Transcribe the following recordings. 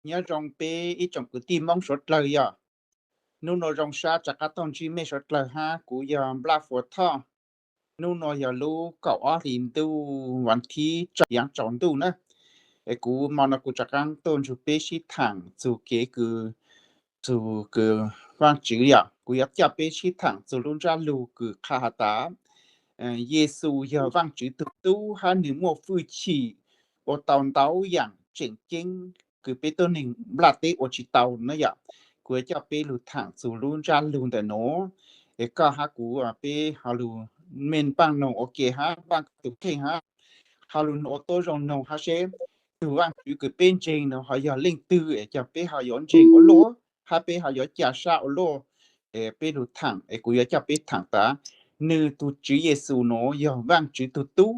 Nyob zoo peb ib tsoom kwv tij Hmoob suav dlawg yog. Hnub no zoo sab rov qab tau ntsib mej suav dlawg hab, kuv yog Nplaj Fuas Thoj. Hnub no yog lub kaum ob hlis ntuj vas thib tsawg yaav tsaus ntuj na. Es kuv mo no kuv rov qab tuaj nrug peb sib thaam txug kev kws, txug kws Vaajtswv yom, kuv yuav coj peb sib thaam txug lub ntsab lug kws qha has tas Yexus yog Vaajtswv tug tub hab nwg muaj fwj chim ua tau ntau yaam tseem ceeb kws peb tuab neeg nplaj teb ua tsi tau na yom. Kuv yuav coj peb lug thaam txug lub ntsab lug ntawm nuav, es koj hab kuv peb ho lug mej npaaj noog ua ke hab npaaj koj tug kheej hab ho lug ua tuab zoo noog hab seb tug Vaajtswv kws peb ntseeg nuav ho yog leej twg es coj peb ho yuav ntseeg ua luaj hab peb ho yuav ca sab ua luaj. Peb lug thaam es kuv yuav coj peb thaam tas nwg tug Tswv Yexus nuav yog Vaajtswv tug tub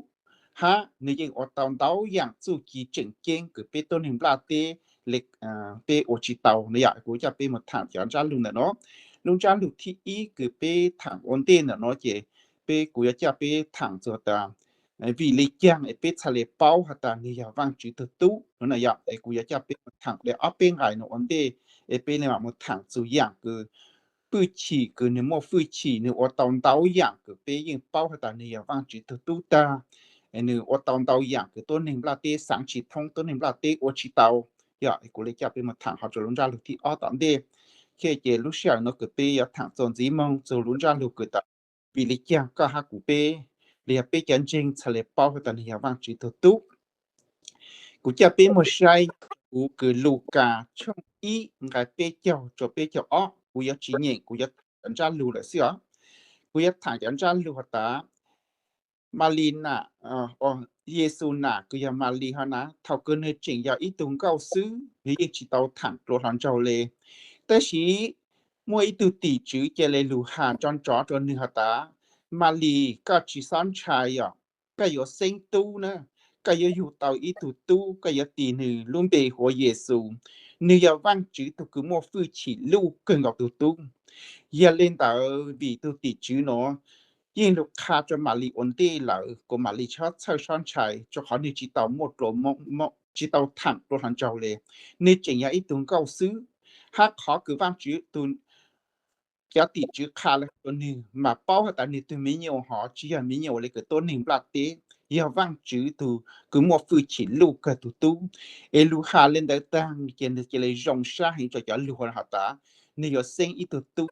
hab nwg yeej ua tau ntau yaam txuj ci tseem ceeb kws peb tuab neeg nplaj teb le peb ua tsi tau na yom. Kuv coj peb moog thaam cov ntsab lug ntawm nuav. Lub ntsab lug thib ib kws peb thaam ua ntej ntawm nuav ces peb, kuv yuav coj peb thaam txug tas vim le caag es peb txhaj le paub has tas nwg yog Vaajtswv tug tub no na yom. Es kuv yuav coj peb moog thaam le ob peb nqai nuav ua ntej es peb le mam moog thaam txug yaam kws fwj chim kws nwg muaj fwj chim nwg ua tau ntau yaam kws peb yeej paub has tas nwg yog Vaajtswv tug tub tag. Nwg ua tau ntau yaam kws tuab neeg nplaj teb xaav tsi thoob, tuab neeg nplaj teb ua tsi tau. Yog kuv le coj peb moog thaam ho rua lub ntsab lug thib ob tom ntej. Ces lub sij hawm nuav kws peb yuav thaam txuas ntxiv moog txug lub ntsab lug kws tas vim le caag koj hab kuv peb, le yog peb cov ntseeg txhaj le paub has tas nwg yog Vaajtswv tug tub. Kuv coj peb moog saib kuv kws Lukas tshooj ib nqai peb caug rua peb caug ob, kuv yuav tsis nyeem, kuv yuav thaam cov ntsab lug lawm xwb os. Kuv yuav thaam cov ntsab lug has tas Malis nam, Yexus nam kws yog Malis ho na, thaum kws nwg tseem yog ib tug nkauj xwb, nwg yeej tsis tau thaam dlua hluas nraug le. Tab sis muaj ib tug tim tswv ca le lug has nrov nrov rua nwg has tas, Malis, koj tsis xob ntshai os, koj yuav xeeb tub na, koj yuav yug tau ib tug tub, koj yuav tis nwg lub npe hu ua Yexus. Nwg yog Vaajtswv tug kws muaj fwj chim luj kawg nkaus tug tub. Yog le ntawd vim tug tim tswv nuav yeej lug qha rua Malis ua ntej lawm kuas Malis tsis xob txhawj xob ntshai, rua qhov nwg tsis tau muaj dlua, tsis tau thaam dlua hluas nraug le. Nwg tseem yog ib tug nkauj xwb, hab qhov kws Vaajtswv tug cov tim tswv qha le rua nwg mas paub has tas nwg tug me nyuam hov tsis yog me nyuam le kws tuab neeg nplaj teb, yog Vaajtswv tug kws muaj fwj chim luj kawg tug tub. Es lug has le ntawd taag ces nwg ca le zoo sab heev rua cov lug has tas nwg yuav xeeb ib tug tub,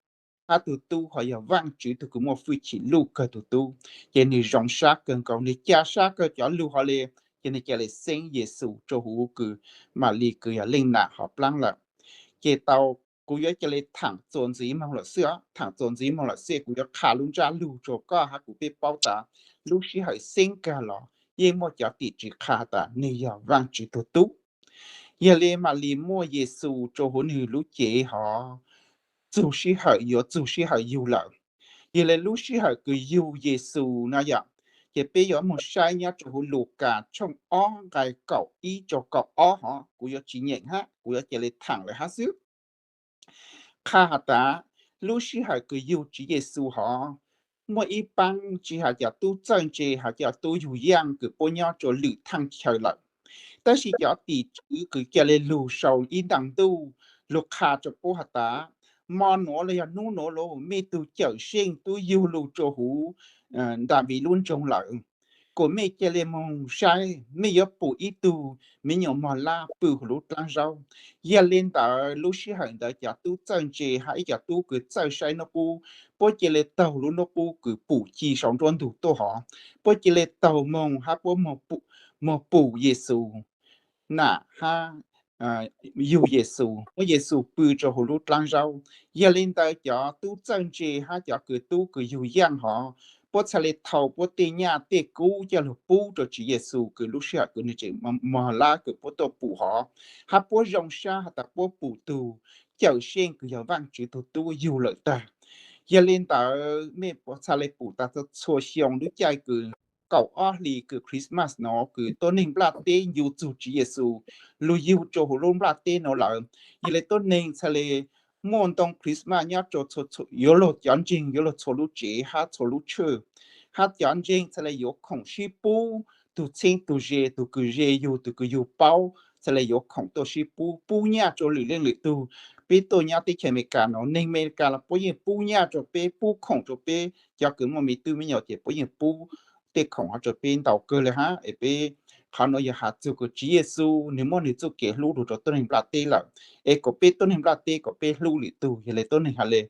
hab tug tub ho yog Vaajtswv tug kws muaj fwj chim luj kawg tug tub. Ces nwg zoo sab kawg nkaus, nwg ca sab kawg cov lug hov le, ces nwg ca le xeeb Yexus rua huv kws Malis kws yog leej nam hov plaab lawm. Ces tau, kuv yuav ca le thaam txuas ntxiv moog lawm xwb, thaam txuas ntxiv moog lawm xwb kuv yuav qha lub ntsab lug rua koj hab kuv peb paub tas lub sij hawm xeeb kag los yeej muaj cov tim tswv qha tas nwg yog Vaajtswv tug tub. Yog le Malis muaj Yexus rua huv nwg lub cev hov, txug sij hawm yuav txug sij hawm yug lawm. Yog le lub sij hawm kws yug Yexus no yom, ces peb yuav moog saib nyob rua huv Lukas tshooj ob nqai kaum ib rua kaum ob hov, kuv yuav tsis nyeem hab, kuv yuav ca le thaam lawm hab xwb. Qha has tas lub sij hawm kws yug Tswv Yexus hov, muaj ib paab tsi has cov tub txawj ntse has cov tub yug yaaj kws puab nyob rua lwm thaaj chaw lawm. Tab sis cov tim tswv kws ca le lug sau ib ntaag ntuj lug qha rua puab has tas, mo nuav los yog nub nuav los mej tug Cawmseej tub yug lug rua huv Daviv lub nroog lawm. Kuas mej ca le moog saib, mej yuav pum ib tug me nyuam mog lab pw huv lub dlaab zaub. Yog le ntawd lub sij hawm ntawd cov tub txawj ntse hab ib cov tub kws txawj saib nub qub, puab ca le taug lub nub qub kws pum ci sau nruab ntug tuaj hov. Puab ca le taug moog hab puab moog pum Yexus nam hab yug Yexus, muab Yexus pw rua huv lub dlaab zaub. Yog le ntawd cov tub txawj ntse hab cov kws tub kws yug yaaj hov, puab txhaj le thau puab tej nyaj tej kub coj lug pub rua Tswv Yexus kws lub sij hawm kws nwg tseem mog lab kws puab tuaj pum hov, hab puab zoo sab has tas puab pum tug Cawmseej kws yog Vaajtswv tug tub yug lawm tag. Yog le ntawd mej txhaj le pum tas txhua xyoo lub caij kws kaum ob hli kws Christmas nuav kws tuab neeg nplaj teb ncu txug Tswv Yexus lug yug rua huv lub nplaj teb nuav lawm. Yog le tuab neeg txhaj le muaj ntoo Christmas nyob rua, yuav luag cov ntseeg yuav luag txhua lub tsev hab txhua lub tshwj, hab cov ntseeg txhaj le yuav khoom sib pub tug txheeb tug ze, tug kws ze yug tug kws yug paub, txhaj le yuav khoom tuaj sib pub, pub nyaj rua lwm leej lwm tug. Peb tuaj nyob teb chaws Amelikas no, neeg Amelikas los puab yeej pub nyaj rua peb, pub khoom rua peb, cov kws muaj me tub me nyuam ces puab yeej pub tej khoom hov rua peb ntau kawg le hab. Es peb, qhov nuav yog has txug kws Tswv Yexus nwg muab nwg txuj kev hlub lug rua tuab neeg nplaj teb lawm, es kom peb tuab neeg nplaj teb kom peb hlub lwm tug, yog le tuab neeg hab le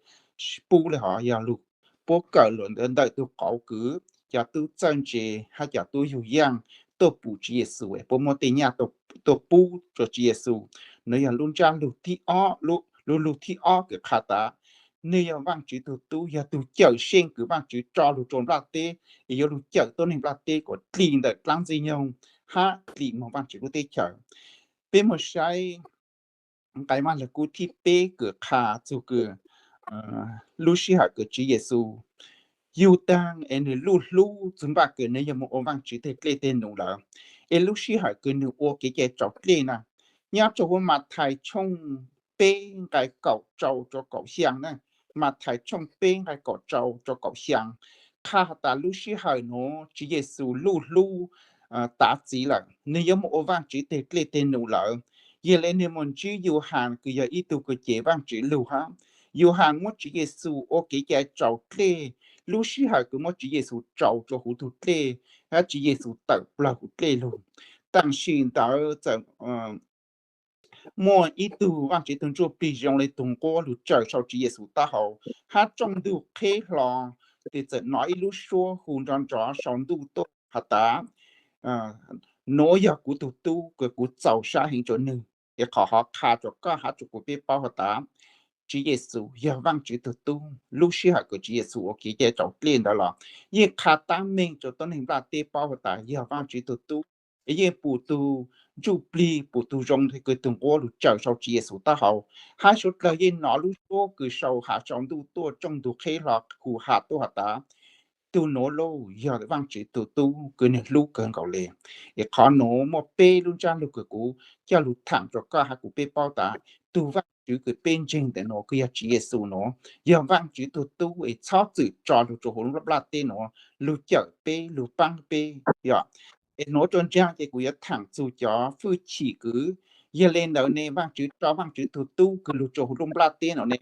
pub le hov yog lug puab kawm lug ntawm tug qauv kws cov tub txawj ntse hab cov tub yug yaaj tuaj pum Tswv Yexus es puab muab tej nyaj tuaj pub rua Tswv Yexus. Nuav yog lub ntsab lug thib ob, lub lug thib ob kws qha tas nwg yog Vaajtswv tug tub, yog tug cawm seej kws Vaajtswv tso lug rua nplaj teb, es yuav lug cawm tuab neeg nplaj teb kom dlim ntawm dlaab ntxwg nyoog hab dlim moog Vaajtswv lub teb chaws. Peb moog saib nqai Vaaj Lug Kub thib peb kws qha txug kws lub sij hawm kws Tswv Yexus yug taag es nwg luj hlub txug npaj kws nwg yog moog ua Vaajtswv teg dlej teg num lawm, es lub sij hawm kws nwg ua kev cai raus dlej na, nyob rua huv Mathais tshooj peb nqai kaum rau rua kaum xyaa na, Mathais tshooj peb nqai kaum rau rua kaum xyaa, qha has tas lub sij hawm nuav Tswv Yexus luj hlub tav txiv lawm, nwg yuav moog ua Vaajtswv teg dlej teg num lawm. Yog le nwg moog ntsib Yauhas kws yog ib tug kws cev Vaajtswv lug hab, Yauhas muab Tswv Yexus ua kev cai raus dlej, lub sij hawm kws muab Tswv Yexus raus rua huv tug dlej, hab Tswv Yexus tawm plawg huv dlej lug. Tam sim ntawd txawm muaj ib tug Vaajtswv tug Ntsujplig zoo le tug nquab lug tsaws sau Tswv Yexus taub hau, hab rooj ntug qheb hlo tes txawm nov ib lub suab hu nrov nrov sau ntuj tuaj has tas, nuav yog kuv tug tub kws kuv txaus sab heev rua nwg, es qhov hov qha rua koj hab rua kuv peb paub has tas Tswv Yexus yog Vaajtswv tug tub. Lub sij hawm kws Tswv Yexus ua kev cai raus dlej ntawd los yeej qha taab meeg rua tuab neeg nplaj teb paub has tas yog Vaajtswv tug tub, es yeej pum tug Ntsujplig pum tug zoo le kws tug nquab lug tsaws sau Tswv Yexus taub hau, hab suav dlawg yeej nov lub suab kws sau has sau ntuj tuaj rooj ntug qheb hlo hu has tuaj has tas, tug nuav lauj yog Vaajtswv tug tub kws nwg hlub kawg nkaus le. Es qhov nuav muaj peb lub ntsab lug kws kuv coj lug thaam rua koj hab kuv peb paub tas tug Vaajtswv kws peb ntseeg ntawm nuav kws yog Tswv Yexus nuav yog Vaajtswv tug tub es txhob txwm tso lug rua huv lub nplaj teb nuav lug cawm peb lug paab peb. Yog, es nuav rua nraag ces kuv yuav thaam txug cov fwj chim kws, yog le ntawd ne Vaajtswv tso Vaajtswv tug tub kws lug rua huv lub nplaj teb nuav ne,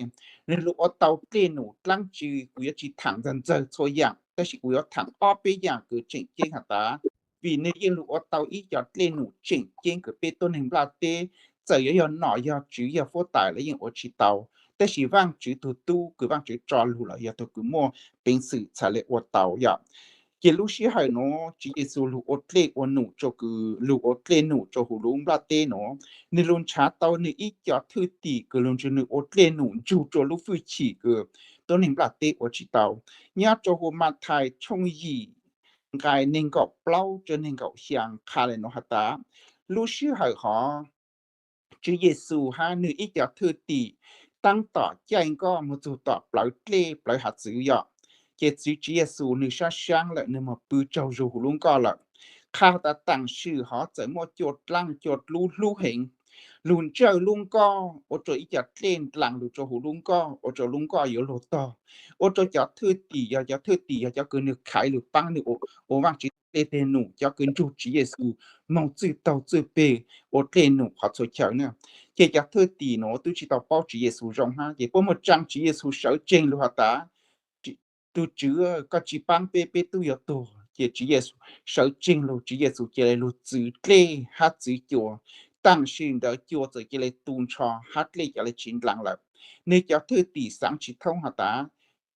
nwg lug ua tau dlej num dlaab tsi kuv yuav tsi thaam ntxawg ntxawg txhua yaam, tab sis kuv yuav thaam ob peb yaam kws tseem ceeb has tas, vim nwg yeej lug ua tau ib co dlej num tseem ceeb kws peb tuab neeg nplaj teb, txawm yuav yog nom yog tswv yog fuab tais los yeej ua tsi tau, tab sis Vaajtswv tug tub kws Vaajtswv tso lug los yog tug kws muaj peev xwm txhad le ua tau yom. Ces lub sij hawm nuav Tswv Yexus lug ua dlej ua num rua kws lug ua dlej num rua huv lub nplaj teb nuav, nwg lug nrhav tau nwg ib co thwj tim kws lug nrug nwg ua dlej num nrug rua lub fwj chim kws tuab neeg nplaj teb ua tsi tau. Nyob rua huv Mathais tshooj yim nqai neeg nkaum plaub rua neeg nkaum xyaa qha le nuav has tas, lub sij hawm hov Tswv Yexus hab nwg ib co thwj tim taab tom caij nkoj moog txug tom plawv dlej plawv hav txwv yom, ces txwv Tswv Yexus nwg sab saab lawm nwg moog pw tsaug zug huv lub nkoj lawm. Qha tas taam sim hov txawm muaj cua dlaab cua dlub hlub heev lug ntsawj lub nkoj ua rua ib co dlej ndlaas lug rua huv lub nkoj ua rua lub nkoj yuav luag tog, ua rua cov thwj tim yog cov thwj tim yog cov kws nwg khaiv lug paab nwg ua Vaajtswv dlej teg num, cov kws nrug Tswv Yexus moog txwj taug txwj peg ua dlej num qhov txhua chaw na. Ces cov thwj tim nuav tub tsi tau paub Tswv Yexus zoo hab ces puab muaj tsaa Tswv Yexus sawv tsees lug has tas, tug Tswv, koj tsi paab peb, peb tub yuav tuag. Ces Tswv Yexus sawv tsees lug, Tswv Yexus ca le lug txwv dlej hab txwv cua. Taam sim ntawd cua txawm ca le tu nrho hab dlej ca le tsi ndlaas lawm. Nwg cov thwj tim xaav tsi thoob has tas,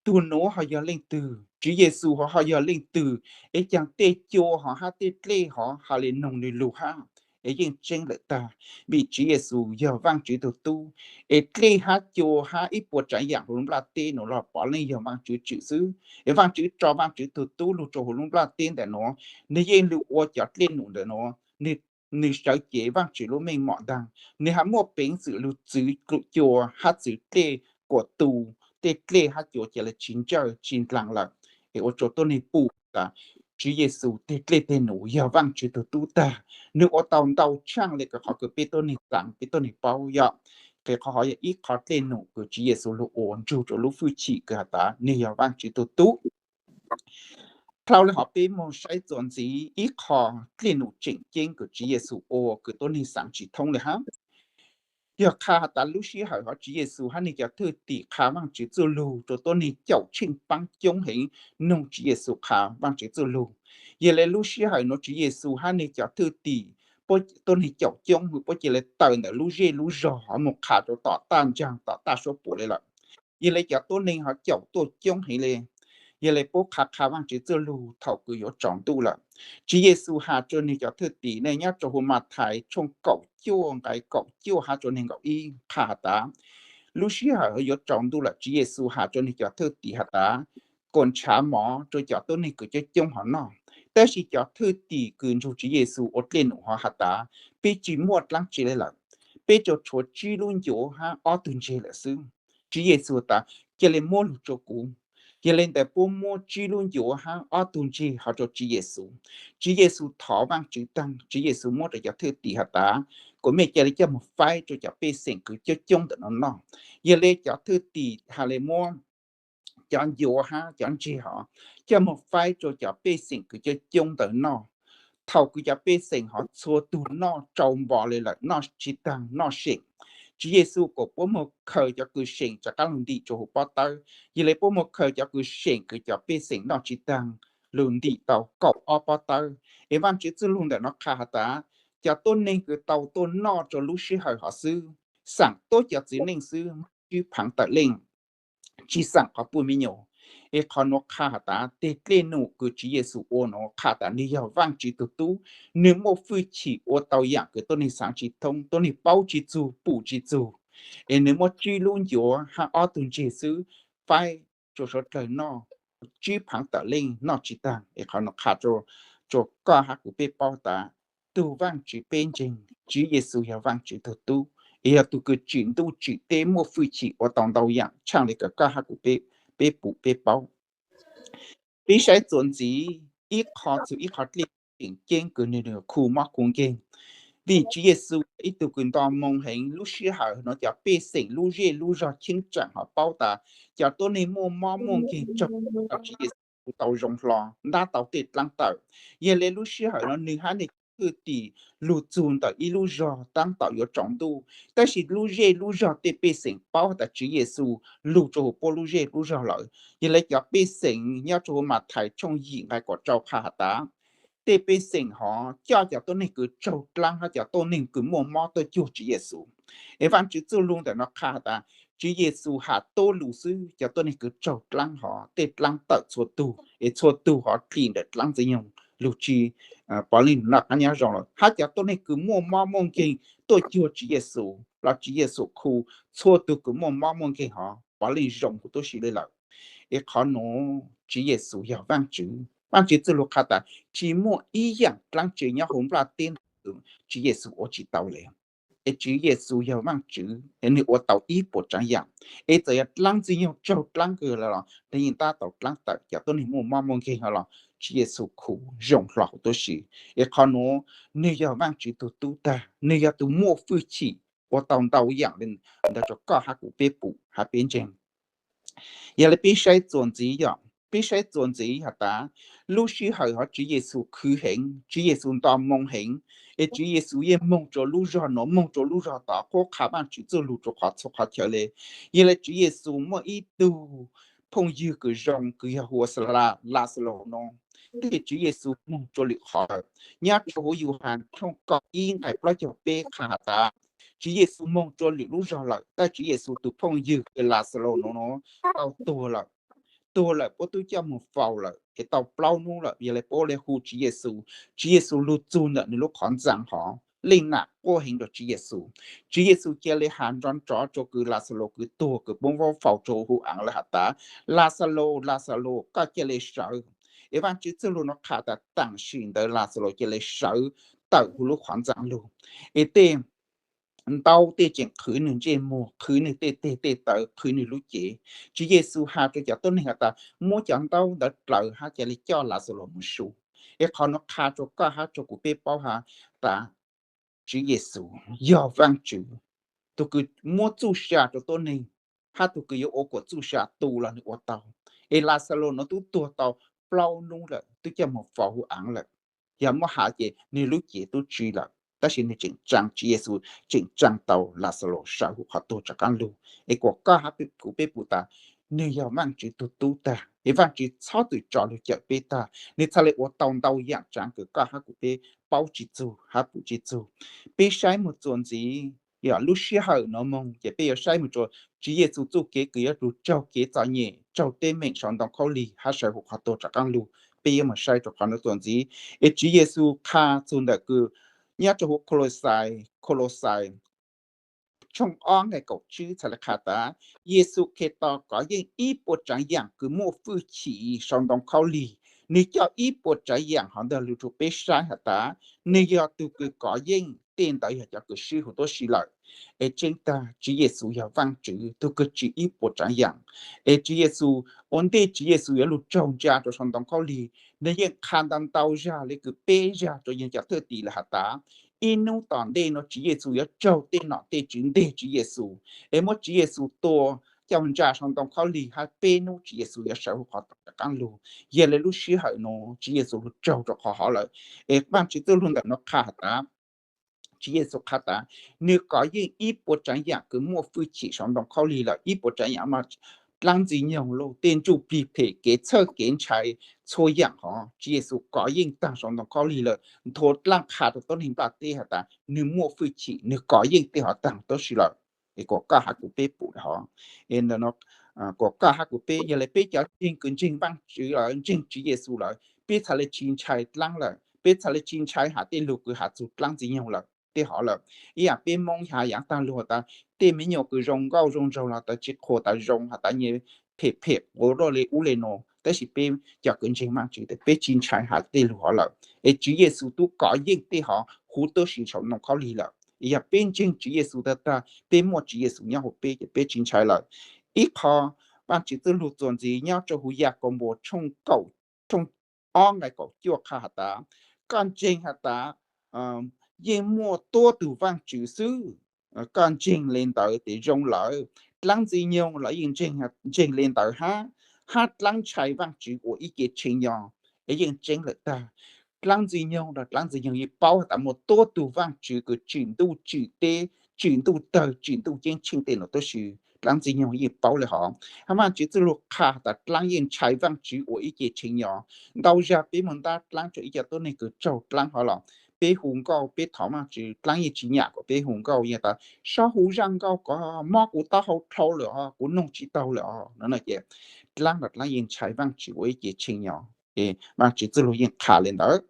tug nuav ho yog leej twg? Tswv Yexus ho ho yog leej twg es caag tej cua hov hab tej dlej hov ha le noog nwg lug hab? Es yeej tseeb lawm tag, vim Tswv Yexus yog Vaajtswv tug tub, es dlej hab cua hab ib puas tsaav yaam huv lub nplaj teb nuav los puav leej yog Vaajtswv tswm xwb. Es Vaajtswv tso Vaajtswv tug tub lug rua huv lub nplaj teb ntawm nuav, nwg yeej lug ua cov dlej num ntawm nuav, nwg sawv cev Vaajtswv lub meej mom ntaag, nwg hab muaj peev xwm lug txwv cua hab txwv dlej kuas tu tej dlej hab cua ca le tsi ntsawj tsi ndlaas lawm. Es ua rua tuab neeg pum tas Tswv Yexus teg dlej teg num yog Vaajtswv tug tub tag, nwg ua tau ntau tshaaj le kws qhov kws peb tuab neeg xaav peb tuab neeg paub yom. Qhov hov yog ib qhov dlej num kws Tswv Yexus lug ua nrug rua lub fwj chim kws has tas nwg yog Vaajtswv tug tub. Dhau li hov peb mus saib txuas ntxiv ib qho dej num tseem ceeb kws Tswv Yexus ua kws tuab neeg xaav tsis thoob li hab. Yog qha has tas lub sij hawm hov Tswv Yexus hab nwg cov thwj tim qha Vaajtswv txuj lug rua tuab neeg caum tsheej paab coob heev noog Tswv Yexus qha Vaajtswv txuj lug. Yog le lub sij hawm nuav Tswv Yexus hab nwg cov thwj tim, tuab neeg caum coob puab ca le tawm ntawm lub zej lub zog hov moog qha rua tom taj ntsaag tom taj suab puam le lawm. Yog le cov tuab neeg hov caum tuaj coob heev le. Yog le puab qha qha Vaajtswv txuj lug thaum kws yuav tsaus ntuj lawm. Tswv Yexus has rua nwg cov thwj tim ne nyob rua huv Mathais tshooj kaum cuaj nqai kaum cuaj hab rua neeg nkaum ib qha has tas, lub sij hawm yuav tsaus ntuj lawm Tswv Yexus has rua nwg cov thwj tim has tas, kuas nrhav mov rua cov tuab neeg kws coob coob hov noj. Tab sis cov thwj tim kws nrug Tswv Yexus ua dej num hov has tas, peb tsi muaj dlaab tsi le lawm, peb tsuas tshuav tsib lub ncuav hab ob tug ntseg lawm xwb. Tswv Yexus tas, ca le muab lug rua kuv. Yog le ntawd puab muab tsib lub ncuav hab ob tug ntseg hov rua Tswv Yexus. Tswv Yexus thov Vaajtswv taag, Tswv Yexus muab rua cov thwj tim has tas, kuas mej ca le coj moog faib rua cov pej xeem kws coob coob ntawm no noj. Yog le cov thwj tim has le muab cov ncuav hab cov ntseg hov coj moog faib rua cov pej xeem kws coob coob ntawd noj. Thaum kws cov pej xeem hov txhua tug noj tsau npo le lawm, noj tsi taag noj seem. Tswv Yexus kuas puab moog khaws cov kws seem rov qaab lug ntim rua huv pob tawb. Yog le puab moog khaws cov kws seem kws cov pej xeem noj tsi taag lug ntim tau kaum ob pob tawb. Es Vaajtswv txuj lug ntawm no qha has tas, cov tuab neeg kws tau tuaj noj rua lub sij hawm hov xwb, xaam tuab cov txiv neej xwb, tswb phaav tawm leej, tsi xaam qhov puj me nyuam. Es qhov nuav qha has tas teg dlej num kws Tswv Yexus ua nuav qha tas nwg yog Vaajtswv tug tub, nwg muaj fwj chim ua tau yaam kws tuab neeg xaav tsi thoob, tuab neeg paub tsi txug, pum tsi txug. Es nwg muab tsib lub ncuav hab ob tug ntseg xwb, faib rua suav dlawg noj, tswb phaav tawm leej noj tsi taag. Es qhov nuav qha rua koj hab kuv peb paub tas, tug Vaajtswv peb ntseeg, Tswv Yexus yog Vaajtswv tug tub, es yog tug kws tsim ntuj tsim teb muaj fwj chim ua tau ntau yaam tshaaj le kws koj hab kuv peb pum peb paub. Peb saib txuas ntxiv ib qho txug ib qho dlej tseem ceeb kws nwg khu mob khu nkeeg. Vim Tswv Yexus ib tug kws nto moo heev, lub sij hawm nuav cov pej xeem lub zej lub zog cheeb tsam hov paub tas cov tuab neeg muaj mob muaj nkeeg raug Tswv Yexus tau zoo hlo, ntab tau tej dlaab tawm. Yog le lub sij hawm nuav nwg hab nwg thwj tim lug txug ntawm ib lub zog taab tom yuav tsaus ntuj, tab sis lub zej lub zog tej pej xeem paub tas Tswv Yexus lug rua huv puab lub zej lub zog lawm. Yog le cov pej xeem nyob rua huv Mathais tshooj yim nqai kaum rau qha has tas, tej pej xeem hov coj cov tuab neeg kws raug dlaab hab cov tuab neeg kws muaj mob tuaj cuag Tswv Yexus. Es Vaajtswv txuj lug ntawm no qha has tas, Tswv Yexus has tuab lug xwb, cov tuab neeg kws raug dlaab hov tej dlaab tawm txhua tug, es txhua tug hov dlim ntawm dlaab ntxwg nyoog lug tsi puav leej noj qab nyob zoo lawm. Hab cov tuab neeg kws muaj mob muaj nkeeg tuaj cuag Tswv Yexus los Tswv Yexus khu txhua tug kws muaj mob muaj nkeeg hov puav leej zoo huv tub si le lawm. Es qhov nuav Tswv Yexus yog Vaajtswv. Vaajtswv txuj lug qha tas tsi muaj ib yaam dlaab tsi nyob huv nplaj teb ntawd Tswv Yexus ua tsi tau le. Es Tswv Yexus yog Vaajtswv es nwg ua tau ib puas tsaav yaam. Es txawm yog dlaab ntxwg nyoog raug dlaab kawg lawm los nwg yeej ntab tau dlaab tawm, cov tuab neeg muaj mob muaj nkeeg hov los Tswv Yexus khu zoo hlo huv tub si. Es qhov nuav nwg yog Vaajtswv tug tub tag, nwg yog tug muaj fwj chim ua tau ntau yaam le ntawd rua koj hab kuv peb pum hab peb ntseeg. Yog le peb saib txuas ntxiv, yog peb saib txuas ntxiv has tas, lub sij hawm hov Tswv Yexus khwv heev, Tswv Yexus nto moo heev, es Tswv Yexus yeej moog rua lub zog nuav moog rua lub zog tod qhuab qha Vaajtswv txuj lug rua qhov txhua qhov chaw le. Yog le Tswv Yexus muaj ib tug phooj ywg kws zoo kws yog hu ua Laxalus nuav, tab sis Tswv Yexus moog rua lwm qhov lawm. Nyob rua huv Yauhas tshooj kaum ib nqai plaub caug peb qha has tas, Tswv Yexus moog rua lwm lub zog lawm, tab Tswv Yexus tug phooj ywg kws Laxalus nuav tau tuag lawm. Tuag lawm puab tub coj moog faus lawm es tau plaub nub lawm, yog le puab le hu Tswv Yexus. Tswv Yexus lug txug ntawm nwg lub qhov ntxaa hov, leej nam quaj heev rua Tswv Yexus. Tswv Yexus ca le has nrov nrov rua kws Laxalus kws tuag kws puab muab faus rua huv aav lawm has tas, Laxalus, Laxalus, koj ca le sawv. Es Vaajtswv txuj lug nuav qha tas taam sim ntawd Laxalus ca le sawv tawm huv lub qhov ntxaa lug. Es tej ntaub tej tseem qhwv nwg ntsej muag, qhwv nwg tej teg tej taw, qhwv nwg lub cev. Tswv Yexus has rua cov tuab neeg has tas muab cov ntaub ntawd dlaws hab ca le coj Laxalus moog su. Es qhov nuav qha rua koj hab rua kuv peb paub has tas Tswv Yexus yog Vaajtswv, tug kws muab txuj sa rua tuab neeg, hab tug kws yuav ua kuas txuj sa tu los nwg ua tau. Es Laxalus nuav tub tuag tau plaub nub lawm, twb coj mus faus hauv av lawm. Yog muab has ces nws lub cev twb tsis lawm, tab sis nws tseem tsaa, Tswv Yexus tseem tsaa tau Laxalus sawv huv qhov tuag rov qaab lug. Es kuas koj hab kuv peb pum tas, nws yog Vaajtswv tug tub tag, es Vaajtswv txhob txwm tso lug cawm peb tag, nws txhad le ua tau ntau yaam tsaav kws koj hab kuv peb paub tsis txug hab pum tsis txug. Peb saib moog txuas ntxiv, yog lub sij hawm nuav moog ces peb yuav saib moog rua Tswv Yexus txuj kev kws yuav lug raug kev txom nyem, raug teeb meem sau ntoo khaub lig hab sawv huv qhov tuag rov qaab lug, peb yuav moog saib rua qhov nuav txuas ntxiv. Es Tswv Yexus qha txug ntawm kws nyob rua huv Koloxais, Koloxais tshooj ob nqai kaum tsib txhad le qha tas, Yexus Khetos kov yeej ib puas tsaav yaam kws muaj fwj chim sau ntoo khaub lig. Nws coj ib puas tsaav yaam hov ntawd lug rua peb saib has tas, nws yog tug kws kov yeej, tej ntawd yog cov kws swb huv tuab si lawm. Es tseeb tag Tswv Yexus yog Vaajtswv tug kws tsim ib puas tsaav yaam. Es Tswv Yexus, ua ntej Tswv Yexus yuav lug raug ntsa rua sau ntoo khaub lig, nws yeej qha ntau ntau zag le kws peb zag rua yawg cov thwj tim lawm has tas, ib nub tom ntej nuav Tswv Yexus yuav raug tej nom tej tswv nteg Tswv Yexus, es muab Tswv Yexus tua coj ntsa sau ntoo khaub lig hab peb nub Tswv Yexus yuav sawv huv qhov tuag rov qaab lug. Yog le lub sij hawm nuav Tswv Yexus lug raug rua qhov hov lawm. Es Vaajtswv txuj lug ntawm nuav qha has tas, Tswv Yexus qha tas, nws kov yeej ib puas tsaav yaam kws muaj fwj chim sau ntoo khaub lig lawm, ib puas tsaav yaam mas dlaab ntxwg nyoog lug tej ntsuj plig phem, kev txhawj kev ntshai, txhua yaam hov Tswv Yexus kov yeej taag sau ntoo khaub lig lawm. Nthua dlaab qha rua tuab neeg nplaj teb has tas nws muaj fwj chim, nws kov yeej tej hov taag tuab si lawm. Es kuas koj hab kuv peb pum hov, es kuas koj hab kuv peb, yog le peb cov ntseeg kws ntseeg Vaajtswv lawm, ntseeg Tswv Yexus lawm, peb txhad le tsis ntshai dlaab lawm, peb txhad le tsis ntshai has tej lug kws has txug dlaab ntxwg nyoog lawm, tej hov lawm. Ib yaam peb Moob has yaav taag lug has tas, tej me nyuam kws zoo nkauj zoo nraug los tas tsis qhuas tas zoo, has tas nyias phem phem quav luaj le ub le nuav, tab sis peb cov kws ntseeg Vaajtswv tas peb tsis ntshai has tej lug hov lawm. Es Tswv Yexus tub kov yeej tej hov huv tuab si sau ntoo khaub lig lawm. Yog peb ntseeg Tswv Yexus tag tag, peb muaj Tswv Yexus nyob huv peb ces peb tsis ntshai lawm. Ib qho Vaajtswv txuj lug txuas ntxiv nyob rua huv Yakaunpaus tshooj kaum, tshooj ob nqai kaum cuaj qha has tas, koj ntseeg has tas yeej muaj tuab tug Vaajtswv xwb, koj ntseeg le ntawd tes zoo lawm. Dlaab ntxwg nyoog los yeej ntseeg le ntawd hab, hab dlaab ntshai Vaajtswv ua ib ce tshee nyo, es yeej tseeb lawm tag. Dlaab ntxwg nyoog los dlaab ntxwg nyoog yeej paub has tas muaj tuab tug Vaajtswv kws tsim ntuj tsim teb, tsim ntuj tawg tsim ntuj ceeb tsheej tej nuav tuab si. Dlaab ntxwg nyoog yeej paub le hov. Hab Vaajtswv txuj lug qha has tas dlaab yeej ntshai Vaajtswv ua ib ce tshee nyo. Ntau zag peb moog ntab dlaab rua ib co tuab neeg kws raug dlaab hov los, peb hu nkauj peb thov Vaajtswv, dlaab yeej tsis nyam kuas peb hu nkauj, yeej tas, Sab hu zaj nkauj ko mob kuv taub hau dhau lawm os, kuv noog tsis taug lawm os, no no ces dlaab los dlaab yeej ntshai Vaajtswv ua ib ce tshee nyo. Vaajtswv txuj lug yeej qha le ntawd.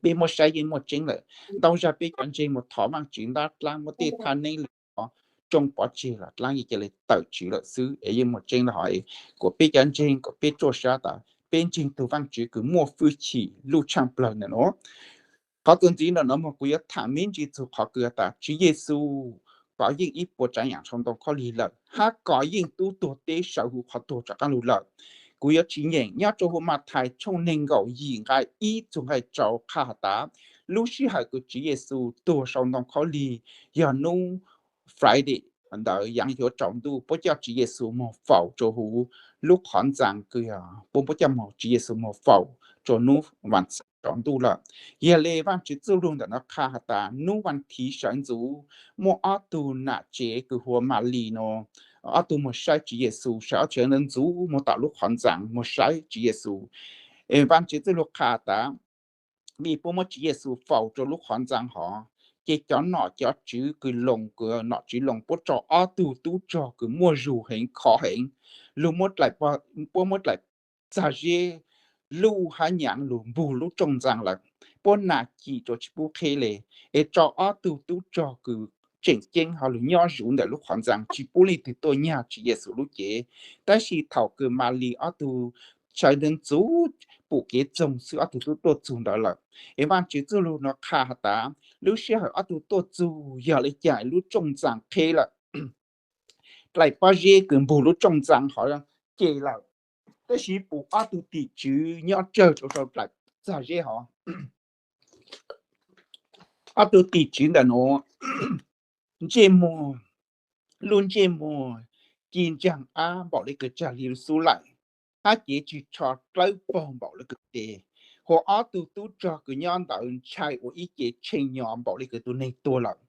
Peb muab saib yeej muaj tseeb lawm. Ntau zag peb cov ntseeg mus thov Vaajtswv ntab dlaab, muab tej thaj neeb le o tsoo pov tseg los dlaab yeej ca le tawm tswv lawm xwb. Es yeej muaj tseeb le hov, kuas peb cov ntseeg kuas peb tsuaj sab tas peb ntseeg tug Vaajtswv kws muaj fwj chim luj tshaaj plawg ntawm nuav. Qhov txuas ntxiv ntawm nuav moog kuv yuav tham me ntsis txug qhov kws tas Tswv Yexus kov yeej ib puas tsaav yaam sau ntoo khaub lig lawm, hab kov yeej tub tuag teb sawv huv qhov tuag rov qaab lug lawm. Kuv yuav tsis nyeem, nyob rua huv Mathais tshooj neeg nkaum yim nqai ib txug nqai rau qha has tas, lub sij hawm kws Tswv Yexus tuag sau ntoo khaub lig yog nub Friday ntawd yaav yuav tsaus ntuj, puab coj Tswv Yexus moog faus rua huv lub qhov ntxaa kws yog puab, puab coj moog Tswv Yexus moog faus rua nub Vaajtswv tsaus ntuj lawm. Yog le Vaajtswv txuj lug ntawm nuav qha has tas nub Vaajthib sawv ntxuv muaj ob tug nam tsev kws hu ua Malis no, ob tug moog saib Tswv Yexus, saib ob tug ntxuv moog tom lub qhov ntxaa moog saib Tswv Yexus. Es Vaajtswv txuj lug qha tas vim puab muab Tswv Yexus faus rua lub qhov ntxaa hov, ces cov nom cov tswv kws Loos, kws nom tswv Loos puab tso ob tug tub rog kws muaj zug heev khov heev, lug muab dlaim, puab muab dlaim txag zeb, luj hab nyaav lug npug lub rooj ntxaa lawm. Puab nas cim rua tsis pub qheb le, es tso ob tug tub rog kws tseem ceeb ho lug nyob zuv ntawm lub qhov ntxaa tsis pub leej twg tuaj nyag Tswv Yexus lub cev. Tab sis thaum kws Malis ob tug sawv ntxuv pum kev txoog xwb ob tug tub tuaj txug ntawd lawm. Es Vaajtswv txuj lug nuav qha has tas lub sij hawm ob tug tuaj txug yog le caag lub rooj ntxaa qheb lawm, dlaim pob zeb kws npug lub rooj ntxaa hov ces lawm. Tab sis pum ob tug tim tswv nyob tsawg rua sau dlaim txag zeb hov. Ob tug tim tswv ntawm nuav ntsej muag, lub ntsej muag ci ntsaag ab npaum le kws tsag li lub xub laim, hab cev tsis tsho dlawb paug npaum le kws tes. hu ob tug tub rog kws nyob ntawd ntshai ua ib ce tshee nyo npaum li kws tus neeg tuag lawm.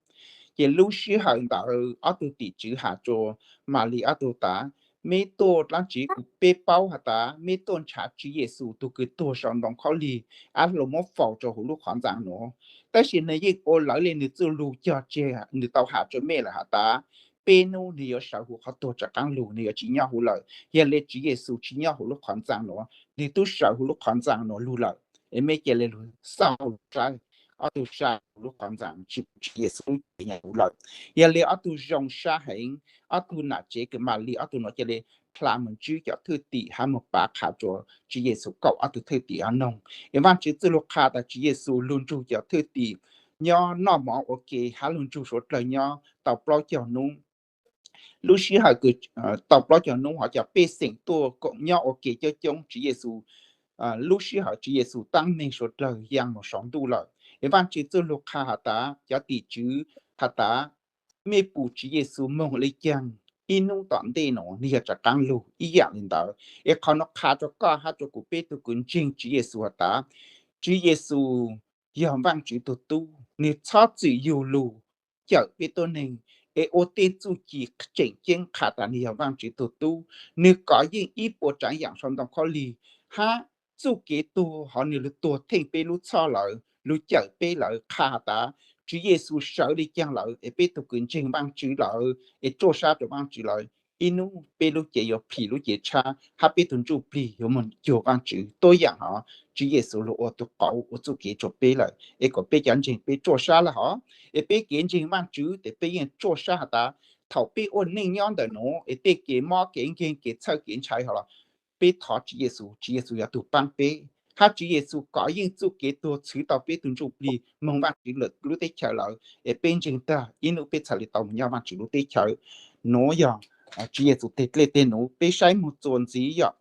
Ces lub sij hawm ntawd ob tug tim tswv has rua Malis ob tug tas, meb tuaj dlaab tsi? Kuv, peb paub has tas meb tuaj ntshav Tswv Yexus tug kws tuag sau ntoo khaub lig, ab, luas muab faus rua huv lub qhov ntxaa nuav. Tab sis nwg yeej ua lawv le nwg txuj lug cog tseg, nwg tau has rua mej lawm has tas peb nub nwg yuav sawv huv qhov tuag rov qaab lug, nwg yuav tsi nyob huv lawm. Yog le Tswv Yexus tsi nyob huv lub qhov ntxaa nuav, nwg tub sawv huv lub qhov ntxaa nuav lug lawm, es mej ca le lug xauj lug saib. Ob tug saib huv lub qhov ntxaa tsi pum Tswv Yexus lub cev nyob huv lawm. Yog le ob tug zoo sab heev, ob tug nam tsev kws Malis ob tug nuav ca le plha moog ntsib cov thwj tim hab moog pav qha rua Tswv Yexus kaum ob tug thwj tim hab noog. Es Vaajtswv txuj lug qha tas Tswv Yexus lug nrug cov thwj tim nyob noj mov ua ke hab lug nrug suav dlawg nyob tau plaub caug nub. Lub sij hawm kws tau plaub caug nub hov cov pej xeem tuaj koom nyob ua ke coob coob, Tswv Yexus, lub sij hawm Tswv Yexus taab meeg suav dlawg yaa moog saum ntuj lawm. Es Vaajtswv txuj lug qha has tas cov tim tswv has tas mej pum Tswv Yexus moog le caag, ib nub tom ntej nuav nwg yog rov qaab lug ib yaam le ntawd. Es qhov nuav qha rua koj hab rua kuv peb tug kws ntseeg Tswv Yexus has tas Tswv Yexus yog Vaajtswv tug tub, nwg txhob txwm yug lug cawm peb tuab neeg, es ua tej txuj ci tseem ceeb qha tas nwg yog Vaajtswv tug tub. Nwg kov yeej ib puas tsaav yaam sau ntoo khaub lig, hab txuj kev tuag hov nwg lug tuag theej peb lub txhoj lawm, lug cawm peb lawm, qha has tas Tswv Yexus sawv le caag lawm, es peb tug kws ntseeg Vaajtswv lawm es tsuaj sab rua Vaajtswv lawm, ib nub peb lub cev yuav plhis lub cev tshab, hab peb tug ntsuj plig yuav moog cuag Vaajtswv tuab yaam hov Tswv Yexus lug ua tug qauv ua txuj kev rua peb lawm. Es kom peb cov ntseeg peb tsuaj sab lawm hov, es peb kev ntseeg Vaajtswv tes peb yeej tsuaj sab has tas thaum peb ua neej nyob ntawm nuav es tej kev mob kev nkeeg kev txhawj kev ntshai hov los peb thov Tswv Yexus, Tswv Yexus yog tug paab peb, hab Tswv Yexus kov yeej txuj kev tuag txhwv tau peb tug ntsuj plig moog Vaajtswv lub teb chaws lawm, es peb ntseeg tag ib nub peb txhad le tau moog nyob Vaajtswv lub teb chaws. Nuav yog Tswv Yexus teg dlej teg nuv, peb saib moog txuas ntxiv yom.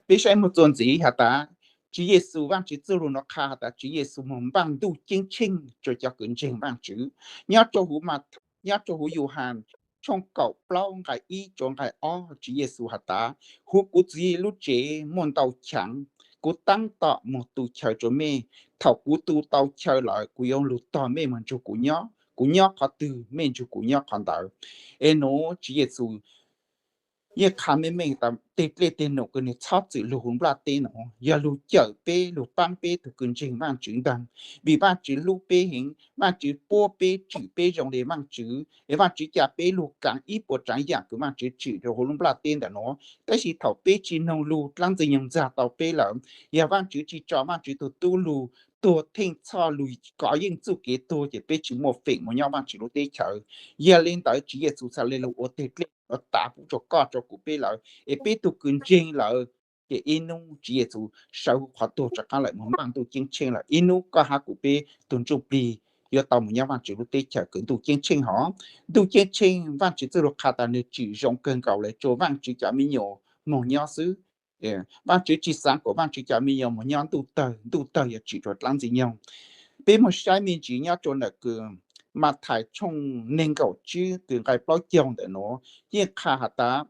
Peb saib moog txuas ntxiv has tas Tswv Yexus, Vaajtswv txuj lug nuav qha has tas Tswv Yexus moog npaaj Ntuj Ceeb Tsheej rua cov kws ntseeg Vaajtswv. Nyob rua huv, nyob rua huv Yauhas tshooj kaum plaub nqai ib rua nqai ob, Tswv Yexus has tas, huv kuv txiv lub tsev muaj ntau chaav, kuv taab tom moog tu chaw rua mej. Thaum kuv tu tau chaw lawm kuv yuav lug tog mej moog nrug kuv nyob, kuv nyob qhov twg mej nrug kuv nyob qhov ntawd. Es nuav Tswv Yexus yeej qha meej meej tas teg dlej teg num kws nwg txhob txwm lug huv nplaj teb nuav yog lug cawm peb lug paab peb tug kws ntseeg Vaajtswv ntaag, vim Vaajtswv hlub peb heev, Vaajtswv puab peb tsim peb zoo le Vaajtswv, es Vaajtswv ca peb lug kaav ib puas tsaav yaam kws Vaajtswv tsim rua huv lub nplaj teb ntawm nuav. Tab sis thaum peb tsi noog lug dlaab Ntxwg Nyoog ntxag tau peb lawm, yog Vaajtswv tsi tso Vaajtswv tug tub lug tuag theej txhoj lug kov yeej txuj kev tuag ces peb tsi muaj feem moog nyob Vaajtswv lub teb chaws. Yog le ntawd Tswv Yexus txhad le lug ua teg dlej ua tav pub rua koj rua kuv peb lawm, es peb tug kws ntseeg lawm ces ib nub Tswv Yexus sawv huv qhov tuag rov qaab lawm moog npaaj Ntuj Ceeb Tsheej lawm, ib nub koj hab kuv peb tug ntsuj plig yuav tau moog nyob Vaajtswv lub teb chaws kws Ntuj Ceeb Tsheej hov. Ntuj Ceeb Tsheej Vaajtswv txuj lug qha tas nwg tsim zoo kawg nkaus le rua Vaajtswv cov me nyuam moog nyob xwb. Vaajtswv tsi xaav kuas Vaajtswv cov me nyuam moog nyob ntuj tawg, ntuj tawg yog tsim rua dlaab Ntxwg Nyoog. Peb moog saib me ntsis nyob rua ntawm kws Mathais tshooj neeg nkaum tsib kws nqai plaub caug ntawm nuav yeej qha has tas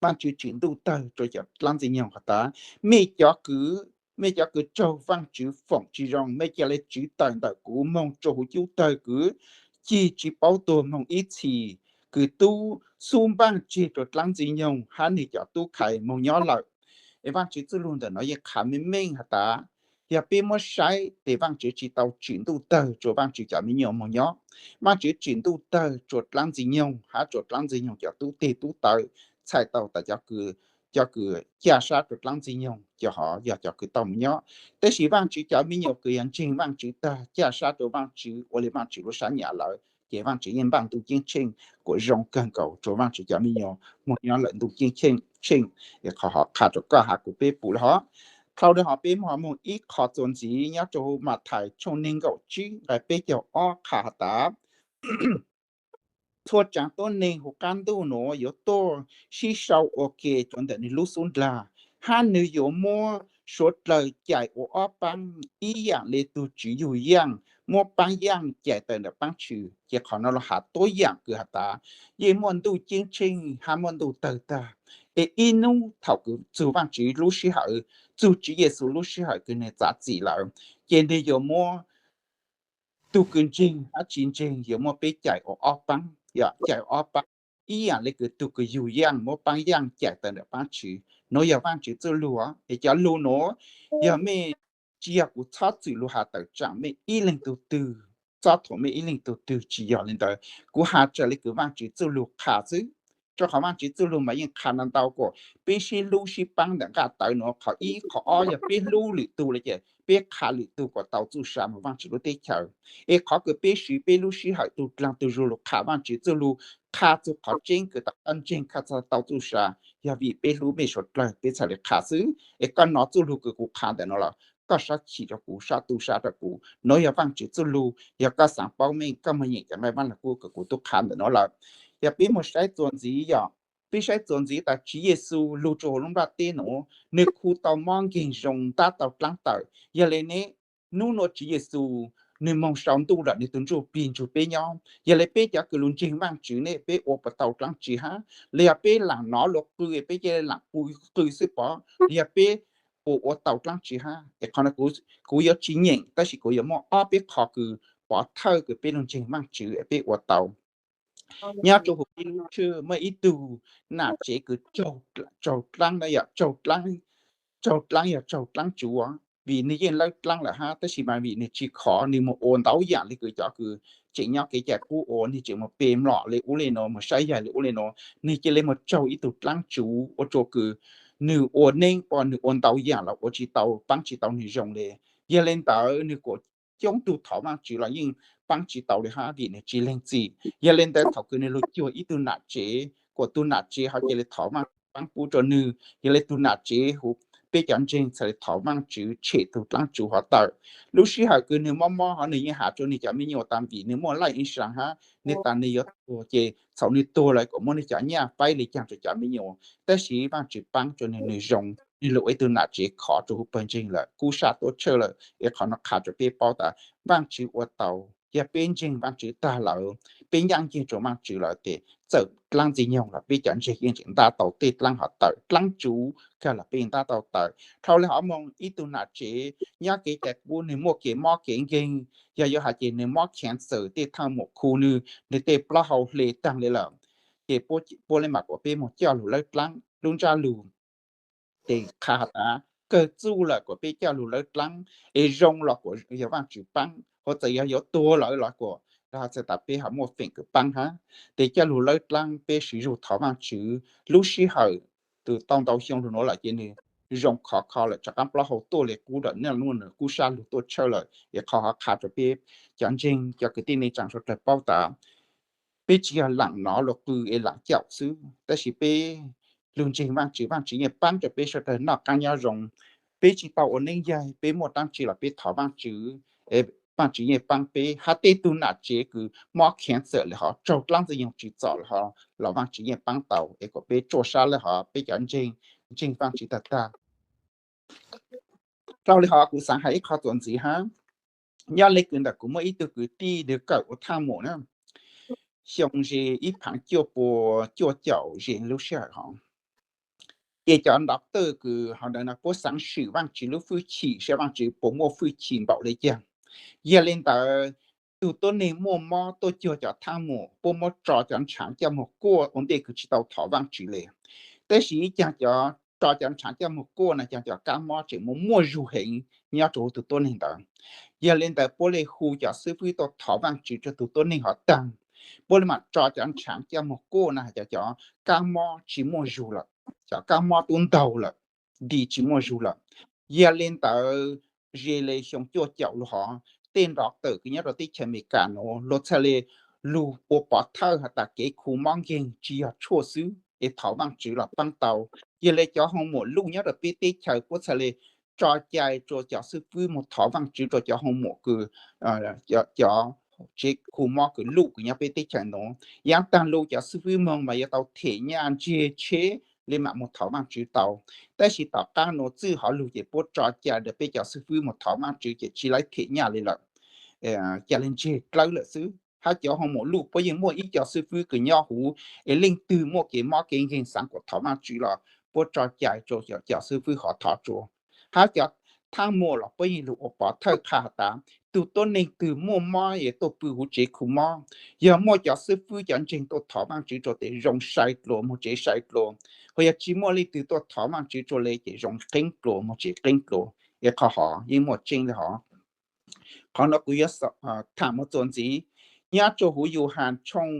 Vaajtswv tsim ntuj tawg rua cov dlaab Ntxwg Nyoog has tas, mej cov kws, mej cov kws raug Vaajtswv foom tsi zoo, mej ca le tswv tawm ntawm kuv moog rua huv cub tawg kws cig tsi paub tuag moog ib txhis, kws tub xub npaaj tseg rua dlaab Ntxwg Nyoog hab nwg cov tub khai moog nyob lawm. Es Vaajtswv txuj lug ntawm nuav yeej qha meej meej has tas, yog peb muab saib tes Vaajtswv tsi tau tsim ntuj tawg rua Vaajtswv cov me nyuam moog nyob. Vaajtswv tsim ntuj tawg rua dlaab Ntxwg Nyoog hab rua dlaab Ntxwg Nyoog cov tub teg tub taw, txhais tau tas cov kws, cov kws ca sab rua dlaab Ntxwg Nyoog cov hov yog cov kws tau moog nyob. Tab sis Vaajtswv cov me nyuam kws yog ntseeg Vaajtswv tag ca sab rua Vaajtswv ua le Vaajtswv lub sab nyam lawm, ces Vaajtswv yeej npaaj Ntuj Ceeb Tsheej kuas zoo kawg nkaus rua Vaajtswv cov me nyuam moog nyob lawm Ntuj Ceeb Tsheej. Qhov hov qha rua koj hab kuv peb pum le hov. Dlhau le hov peb moog ib qho txuas ntxiv nyob rua huv Mathais tshooj neeg nkaum tsib nqai peb caug ob qha has tas, txhua tsaav tuab neeg huv qaab ntuj nuav yuav tuaj sib sau ua ke rua ntawm nwg lub xub ndlag, hab nwg yuav muab suav dlawg cais ua ob paab ib yaam le tug tswv yug yaaj muab paab yaaj cais tawm ntawm paab tshwm, ces qhov no los has tuab yaam kws has tas yeej muaj ntuj ceeb tsheej hab muaj ntuj tawg tag. Es ib nub thaum kws txug Vaajtswv lub sij hawm, txug Tswv Yexus lub sij hawm kws nwg txav txim lawm, ces nwg yuav muab tug kws ntseeg hab tsi ntseeg yuav muab peb cais ua ob paab, cais ua ob paab, ib yaam le kws tug kws yug yaaj muab paab yaaj cais tawm ntawm paab tshwm. Nuav yog Vaajtswv txuj lug, es cov lug nuav yog mej, tsi yog kuv txhob txwm lug has tawm tsaam mej ib leeg tug twg, txob thuam mej ib leeg tug twg, tsi yog le ntawd. Kuv has raws le kws Vaajtswv txuj lug qha xwb. Rua qhov Vaajtswv txuj lug mas yeej qha ntau ntau kuas peb sib hlub sib paab ntawm nqaj tawv nuav, qhov ib. Qhov ob yog peb hlub lwm tug le ces peb qha lwm tug kuas tau txuj sa moog Vaajtswv lub teb chaws. Es qhov kws peb swv peb lub sij hawm tug dlaag tug zug lug qha Vaajtswv txuj lug, qha txug qhov tseeb kws tau koj ntseeg, qha txug tau txuj sa, yog vim peb hlub mej suav dlawg peb txhaj le qha xwb. Es koj nov txuj lug kws kuv qha ntawm nuav los koj sab chim rua kuv, sab tu sab rua kuv. Nuav yog Vaajtswv txuj lug, yog koj xaav paub mej koj moog nyeem cov nqai Vaaj Lug Kub kws kuv tub qha ntawm nuav lawm. Yog peb moog saib txuas ntxiv, yog peb saib txuas ntxiv tas Tswv Yexus lug rua huv lub nplaj teb nuav, nwg khu tau mob nkeeg zoo, ntab tau dlaab tawm. Yog le ne, nub nuav Tswv Yexus nwg moog sau ntuj lawm, nwg tug ntsuj plig nrug peb nyob. Yog le peb cov kws lug ntseeg Vaajtswv ne, peb ua puas tau dlaab tsi hab? Los yog peb laam nov lug qw, peb ca le laam qw, qw xwb pov? Los yog peb puas ua tau dlaab tsi hab? Es qhov no kuv yuav tsi nyeem, tab sis kuv yuav muaj ob peb qho kws pov thawj kws peb lug ntseeg Vaajtswv es peb ua tau. Nyob rua huv peb lub tshwj muaj ib tug nam tsev kws tsaug dlaab, tsaug dlaab, tsaug dlaab yog tsaug dlaab tsuv, vim nwg yeej lawb dlaab lawm hab, tab sis mas vim nwg tsi khov, nwg moog ua ntau yaam le kws cov kws tseem nyob kev cai qub ua, nwg tseem moog pe mlom le ub le nuav, moog saib yaig le ub le nuav, nwg ca le moog tsaug ib tug dlaab tsuv ua rua kws nwg ua neeb, ua nwg ua ntau yaam los ua tsi tau, paab tsi tau nwg zoo le. Yog le ntawd nwg kuas coob tug thov Vaajtswv los yeej paab tsi tau le hab, vim nwg tsi leeg txim. Yog le ntawd thaum kws nwg lug cuag ib tug nam tsev, kuas tug nam tsev ho ca le thov Vaajtswv paab pub rua nwg, yog le tug nam tsev huv peb cov ntseeg txhad le thov Vaajtswv tshem tug dlaab tsuv hov tawm. Lub sij hawm kws nwg mob mob hov nwg yeej has rua nwg cov me nyuam tas vim nwg muaj life insurance hab, nwg tas nwg yuav tuag ces txhaum nwg tuag lawm kuas muab nwg cov nyaj faib le caag rua cov me nyuam. Tab sis Vaajtswv paab rua nwg, nwg zoo, nwg lug ua ib tug nam tsev khov rua huv pawg ntseeg lawm, kub sab tuaj tshawj lawm. Es qhov no qha rua peb paub tas Vaajtswv ua tau, yog peb ntseeg Vaajtswv tag lawm, peb ncaaj nceeg rua Vaajtswv lawm tes txawm dlaab ntxwg nyoog los peb cov ntseeg yeej tseem ntab tau tej dlaab hov tawm, dlaab tsuv kag los peb ntab tau tawm. Dhau le hov moog ib tug nam tsev nyob kev cai qub nwg muaj kev mob kev nkeeg, yog yuav has ces nwg mob cancer, tej thaaj muam khu nwg, nwg tej plaub hau hle taag le lawm, ces puab le maam kuas peb moog coj lug lawb dlaab lub ntsab lug. Tes qha has tas kawg txuj lawm kuas peb coj lug lawb dlaab, es zoo los kuas yog Vaajtswv paab, hov txawm yog yuav tuag lawm los kuas, los txhais tas peb ho muaj feem kws paab hab. Tes coj lug lawb dlaab peb swv zug thov Vaajtswv, lub sij hawm tug tau ntau xyoo lug nuav lawm ces nwg zoo khov kho lawm, rov qaab plaub hau tuaj le qub lawm, naj nuj nwg kub sab lug tuaj tshawj lawm. Es qhov hov qha rua peb cov ntseeg cov kwv tij neej tsaa suav dlawg paub tas peb tsi yog laam nov lug qw es laam caum xwb, tab sis peb lug ntseeg Vaajtswv, Vaajtswv yeej paab rua peb suav dlawg noj qaab nyob zoo. Peb tsi tau ua neeb yaig, peb muaj dlaab tsi los peb thov Vaajtswv, Vaajtswv yeej paab peb. Hab tej tug nam tsev kws mob cancer le hov, tsaug dlaab ntxwg nyoog tsi txom le hov los Vaajtswv yeej paab tau. Es kuas peb tsuaj sab le hov, peb cov ntseeg, ntseeg Vaajtswv tag tag. Dhau le hov kuv xaav has ib qho txuas ntxiv hab. Nyob le kws ntawm kuv muaj ib tug kwv tij nwg kawm ua thaaj mum na, xyoo ze ib phav cuaj pua cuaj caum ze lub sij hawm hov. Ces cov doctor kws hov ntawd no puab xaav swm Vaajtswv lub fwj chim saib Vaajtswv puas muaj fwj chim npaum le caag. Yog le ntawd, tug tuab neeg muaj mob tuaj cuag cov thaaj mum, puab muab tso cov ntshaav coj moog kuaj ua ntej kws tsi tau thov Vaajtswv le. Tab sis ib caag cov tso cov ntshaav coj moog kuaj no caag cov kab mob tseem muaj muaj zug heev nyob rua huv tug tuab neeg ntawd. Yog le ntawd puab le hu cov xwb fwb tuaj thov Vaajtswv rua tug tuab neeg hov taag. Puab le maam tso cov ntshaav coj moog kuaj no has cov, cov kab mob tsi muaj zug lawm, cov kab mob tub ntaug lawm, nti tsi muaj zug lawm. Yog le ntawd, ze le xyoo cuaj caum lug hov, tej doctor kws nyob rua teb chaws Amelikas nuav luag txhaj le lug ua pov thawj has tas kev khu mob nkeeg tsi yog tshuaj xwb es thov Vaajtswv los paab tau. Yog le cov hoo muam luj nyob rua peb teb chaws puab txhaj le tso cai rua cov xwb fwb moog thov Vaajtswv rua cov hoo muam kws, cov tsev khu mob kws luj kws nyob peb teb chaws nuav. Yaav taag lug cov xwb fwb moog mas yuav tau them nyaj ntseg tsheb, li mam mus thov Vaajtswv tau. Tab sis tom qaab nuav txwj hov lug ces puab tso cai rua peb cov xib fwb mus thov Vaajtswv ces tsi laib them nyaj li lawm, ca le ntseg dlawb lawm xwb. Hab cov hoo mum luj puab yeej muaj ib co xib fwb kws nyob huv, es leej twg muaj kev mob kev nkeeg xaav kuas thov Vaajtswv los puab tso cai rua cov xib fwb hov thov tsua. Hab cov thaab muag los puab yeej lug ua pov thawj qha has tas, tug tuab neeg twg muaj mob es tuaj pw huv tsev khu mob. Yog muaj cov xib fwb cov ntseeg tuaj thov Vaajtswv rua tes zoo sai dlua, moog tsev sai dlua. Ho yog tsi muaj leej twg tuaj thov Vaajtswv tsua le ces zoo qeeb dlua, moog tsev qeeb dlua. Es qhov hov yeej muaj tseeb le hov. Qhov nuav kuv yuav thaam moog txuas ntxiv, nyob rua huv Yauhas tshooj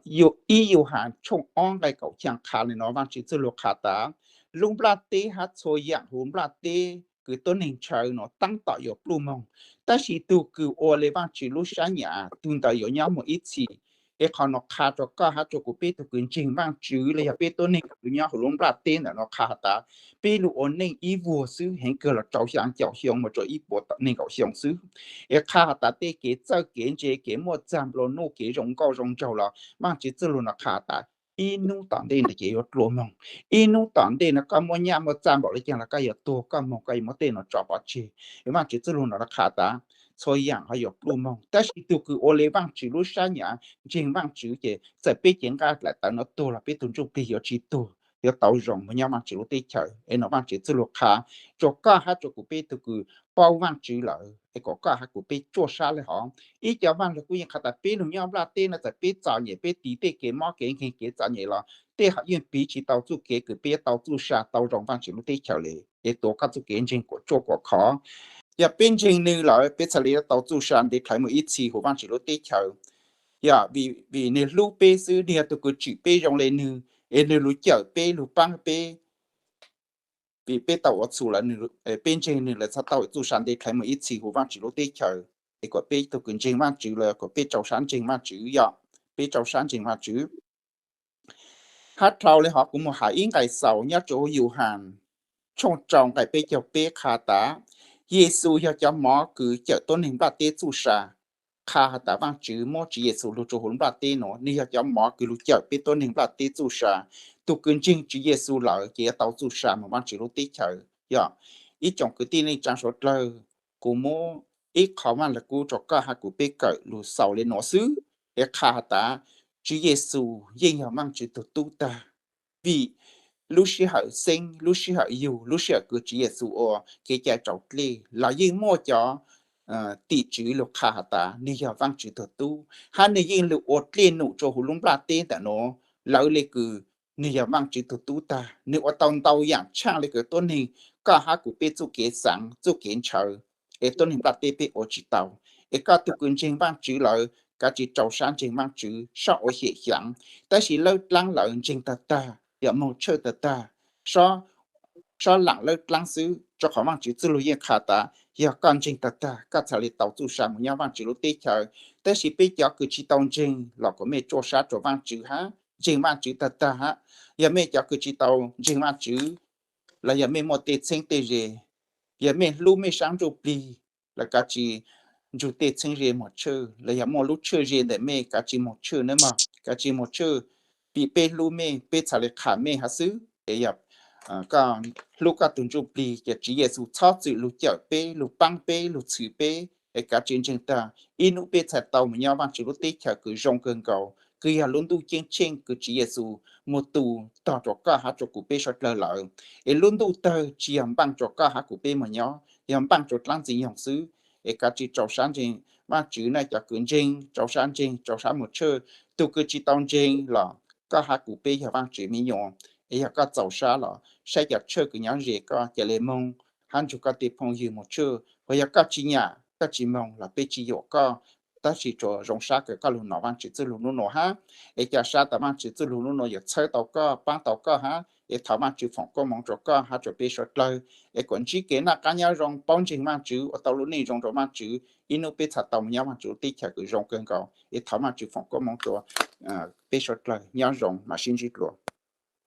ib Yauhas tshooj ob nqai kaum xyaa qha le nuav, Vaajtswv txuj lug qha tas, lub nplaj teb hab txhua yaam huv nplaj teb kws tuab neeg ntshaw nuav taab tom yuav pluj moog, tab sis tug kws ua le Vaajtswv lub sab nyam tug ntawd yuav nyob moog ib txhis. Es qhov nuav qha rua koj hab rua kuv peb tug kws ntseeg Vaajtswv los yog peb tuab neeg kws nyob huv lub nplaj teb ntawm nuav qha has tas, peb lug ua neej ib vuag xwb heev kawg los rau xyaa caum xyoo moog rua ib puas neeg nkaum xyoo xwb. Es qha has tas tej kev txawj kev ntse, kev muaj txag nplua nuj, kev zoo nkauj zoo nraug los Vaajtswv txuj lug nuav qha tas ib nub tom ntej nuav ces yuav dlua moog. Ib nub tom ntej nuav koj muaj nyaj muaj txag npaum le caag los koj yuav tuag, koj moog koj yuav muab tej nuav tso pov tseg. Es Vaajtswv txuj lug nuav qha tas txhua yaam ho yuav pluj moog, tab sis tug kws ua le Vaajtswv lub sab nyam, ntseeg Vaajtswv ces txawm peb cev nqaj dlaim tawv nuav tuag los peb tug ntsuj plig yuav tsi tuag, yuav tau zoo moog nyob Vaajtswv lub teb chaws. Es nuav Vaajtswv txuj lug qha rua koj hab rua kuv peb tug kws paub Vaajtswv lawm, es kom koj hab kuv peb tsuaj sab le hov. Ib co vaaj lug kuj yeej qha tas peb lug nyob nplaj teb nuav txawm peb txom nyem, peb tiv tej kev mob kev nkeeg kev txom nyem los tej hom yeej piv tsi tau txuj kev kws peb tau txuj sa tau zoo Vaajtswv lub teb chaws le. Es tuav koj txuj kev ntseeg kuam tsuaj kuam khov. Yog peb ntseeg nwg lawm peb txhad le tau txuj sa ntev dlhawv moog ib txhis huv Vaajtswv lub teb chaws. Yog vim nwg hlub peb xwb, nwg yog tug kws tsim peb zoo le nwg, es nwg lug cawm peb lug paab peb. Vim peb tau ua txhum lawm, peb ntseeg nwg lawm txhad tau txuj sa ntev dlhawv moog ib txhis huv Vaajtswv lub teb chaws. Es kom peb tug kws ntseeg Vaajtswv lawm kom peb rau sab ntseeg Vaajtswv, yog peb rau sab ntseeg Vaajtswv. Hab dhau le hov kuv moog has ib nqai xaus nyob rua huv Yauhas tshooj rau nqai peb caug peb qha tas, Yexus yog cov mov kws cawm tuab neeg nplaj teb txuj sa. Qha has tas Vaajtswv muab Tswv Yexus lug rua huv lub nplaj teb nuav, nwg yog cov mov kws lug cawm peb tuab neeg nplaj teb txuj sa. Tug kws ntseeg Tswv Yexus lawm ces yuav tau txuj sa moog Vaajtswv lub teb chaws. Yog ib tsoom kwv tij neej tsaa suav dlawg, kuv muab ib qho vaaj lug kub rua koj hab kuv peb kawm lug xaus le nuav xwb. Es qha has tas Tswv Yexus yeej yog Vaajtswv tug tub tag, vim lub sij hawm xeeb, lub sij hawm yug, lub sij hawm kws Tswv Yexus ua kev cai raus dlej los yeej muaj cov tim tswv lug qha has tas nwg yog Vaajtswv tug tub, hab nwg yeej lug ua dlej num rua huv lub nplaj teb ntawm nuav lawv le kws nwg yog Vaajtswv tug tub tag. Nwg ua tau ntau yaam tshaaj le kws tuab neeg koj hab kuv peb txuj kev xaav, txuj kev ntshaw, es tuab neeg nplaj teb peb ua tsi tau. Es koj tug kws ntseeg Vaajtswv lawm, kav tsij rau sab ntseeg Vaajtswv, sab ua xyem xyaav. Tab sis lawb dlaab lawm ntseeg tag tag, yog moog tshawj tag tag, sab laam lawb dlaab xwb, rua qhov Vaajtswv txuj lug yeej qha tas yog koj ntseeg tag tag koj txhad le tau txuj sa moog nyob Vaajtswv lub teb chaws. Tab sis peb cov kws tsi tau ntseeg los kom mej tsuaj sab rua Vaajtswv hab ntseeg Vaajtswv tag tag hab. Yog mej cov kws tsi tau ntseeg Vaajtswv, los yog mej muaj tej txheeb tej ze, yog mej hlub mej sab ntsuj plig, los kav tsij nrug tej txheeb ze moog tshwj, los yog muaj lub tshwj ze ntawm mej kav tsij moog tshwj nawb mog, kav tsij moog tshwj. Vim peb hlub mej peb txhad le qha mej hab xwb. Es yog koj hlub koj tug ntsuj plig ces Tswv Yexus txhob txwm lug cawm peb, lug paab peb, lug txhwm peb. Es kav tsij ntseeg tag, ib nub peb txhad tau moog nyob Vaajtswv lub teb chaws kws zoo kawg nkaus, kws yog lub ntuj ceeb tsheej kws Tswv Yexus moog tu tog rua koj hab rua kuv peb suav dlawg lawm. Es lub ntuj tawg tsi yog npaaj rua koj hab kuv peb moog nyob, yog npaaj rua dlaab ntxwg nyoog xwb. Es kav tsij rau sab ntseeg Vaajtswv na cov kws ntseeg, rau sab ntseeg, rau sab moog tshwj. Tug kws tsi tau ntseeg los koj hab kuv peb yog Vaajtswv me nyuam, es yog koj txaus sab los saib cov tshwj kws nyob ze koj ca le moog, hab nrug koj tej phooj ywg moog tshwj. Hos yog koj tsi nyam koj tsi moog los peb tsi yuam koj, tab sis tsuas zoo sab kws koj lug nov Vaajtswv txuj lug nub nua hab. Es ca sab tas Vaajtswv txuj lug nub nua yuav txhawb tau koj, paab tau koj hab. Es thov Vaajtswv foom koob moov rua koj hab rua peb suav dlawg. Es kom ntsib kev noj qaab nyob zoo, paub ntseeg Vaajtswv, ua tau lub neej zoo rua Vaajtswv, ib nub peb txhad tau moog nyob Vaajtswv lub teb chaws kws zoo kawg nkaus. Es thov Vaajtswv foom koob moov rua peb suav dlawg, nyob zoo mam sib ntsib dlua.